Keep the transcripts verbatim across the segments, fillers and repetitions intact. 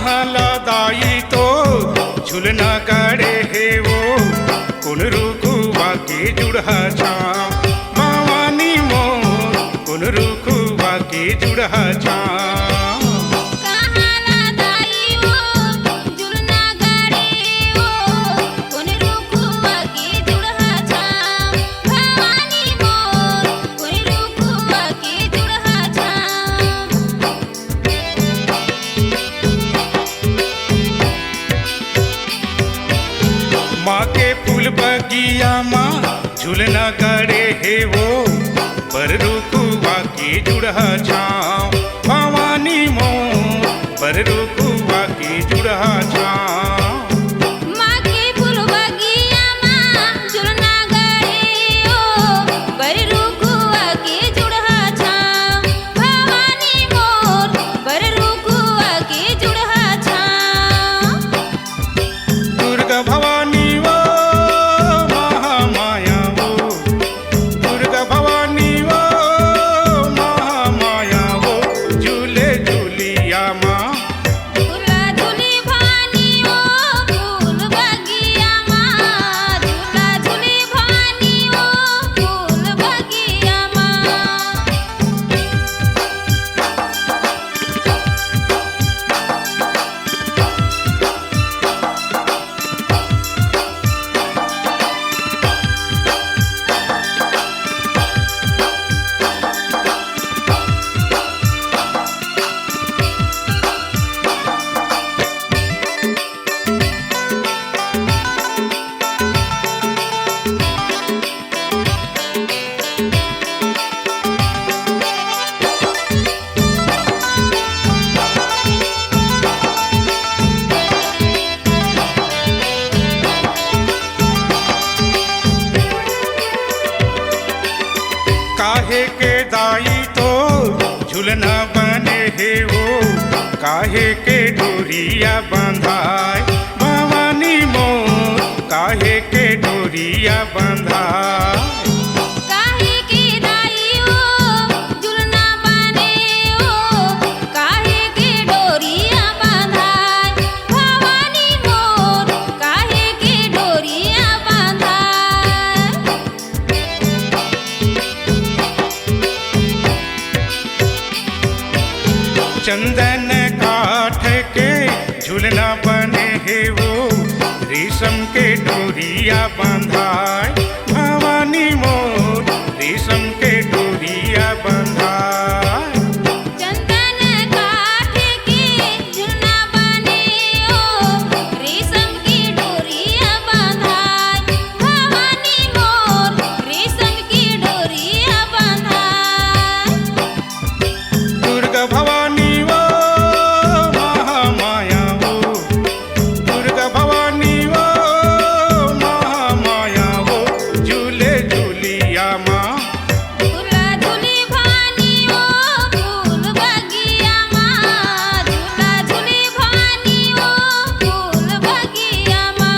काला दाई तो झुलना गड़े हे वो, कोन रुखवा के जुड़हा छाँव, भवानी मोर, कोन रुखवा के जुड़हा छाँव। कहाँ ला दाई वो, झुलना गड़े वो, कोन रुखवा के जुड़हा छाँव, भवानी मोर, कोन रुखवा के जुड़हा छाँव। माँ के फूल बगिया मा झुलना गड़े हे वो, बर रुखवा के जुड़हा छाँव, भवानी मोर, बर रुखवा के जुड़हा छाँव। माँ के फूल बगिया मा झुलना गड़े ओ, बर रुखवा के जुड़हा छाँव, भवानी मोर, बर रुखवा के जुड़हा छाँव। दुर्गा भवानी वो, महामाया वो, दुर्गा भवानी वो, महामाया वो, झूले झूलिया माँ। झूला झूली भवानी वो, फूल बगिया माँ, झूला झूली भवानी वो, फूल बगिया माँ। काहे के दाई तो झुलना बने हे वो, काहे के डोरिया बंधाय भवानी मोर, काहे के डोरिया बंधाय। काहे के दाई ओ, झुलना बने ओ, काहे के डोरिया बंधाय भवानी मोर, काहे के डोरिया बंधाय। चंदन काठ के झुलना बने हे वो, रेशम के डोरिया बंधाय भवानी मोर, रेशम के डोरिया बंधाय। चंदन काठ के झुलना बने ओ, रेशम के डोरिया बंधाय भवानी मोर, रेशम के डोरिया बंधाय। दुर्गा भवानी वो, महामाया वो, दुर्गा भवानी वो, महामाया वो, झूले झूलिया माँ। झूला झूली भवानी वो, फूल बगिया माँ, झूला झूली भवानी वो, फूल बगिया माँ।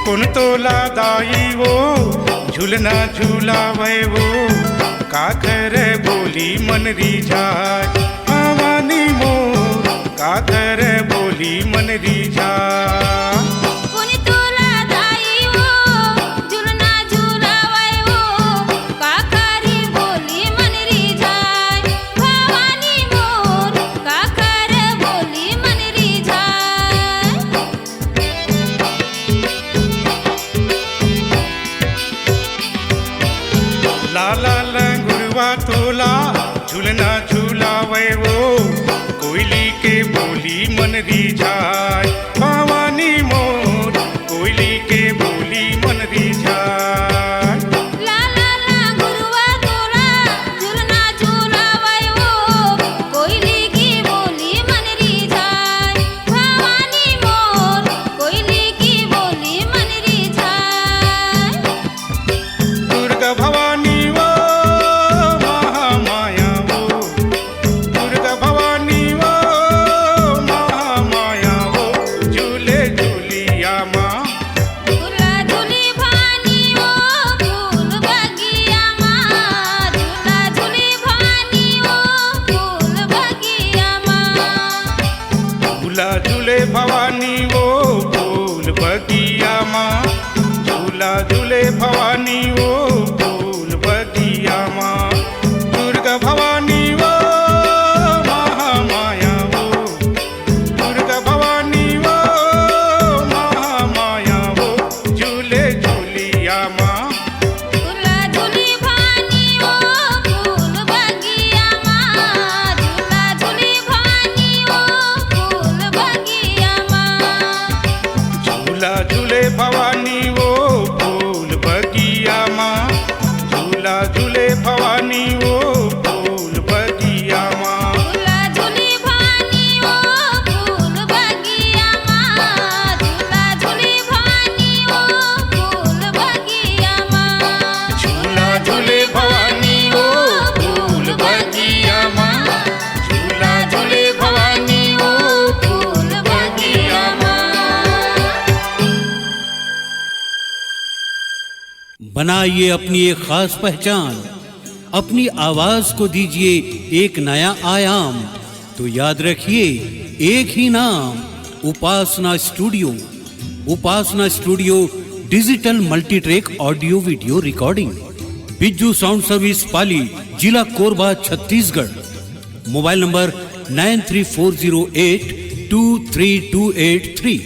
कोन तोला दाई वो, झुलना झुलावय वो, काखर बोली मन रिझाय, भवानी मोर, काखर बोली मन रिझाय। कोन तोला दाई वो, झुलना झुलावय वो, काखर बोली मन रिझाय, भवानी मोर, काखर बोली मन रिझाय। लाला लंगुरवा तोला झुलना झुलावय वो, कोयली के बोली मन रिझाय, भवानी झूले भवानी वो फूल बगिया मा, झूला झूले भवानी वो फूल बगिया मा। दुर्गा भवानी वो महामाया वो, दुर्गा भवानी वो महामाया वो, झूले झूलिया मा। झूला झूली भवानी वो फूल बगिया मा, झूला झूली भवानी वो फूल बगिया मा। झूला झूले भवानी वो फूल बगिया मा, झूला झूले भवानी वो फूल बगिया मा। झूला झूली भवानी वो फूल बगिया मा, झूला झूली भवानी वो फूल बगिया मा। झूला झूले भवानी वो फूल बगिया मा, झूला झूले भवानी वो फूल बगिया मा। बनाइए अपनी एक खास पहचान, अपनी आवाज को दीजिए एक नया आयाम। तो याद रखिए, एक ही नाम, Upasana studio. Upasana studio, digital multitrack audio video recording, Bijju sound service, Pali, जिला Korba, Chhattisgarh. Mobile number nine three four zero eight two three two eight three।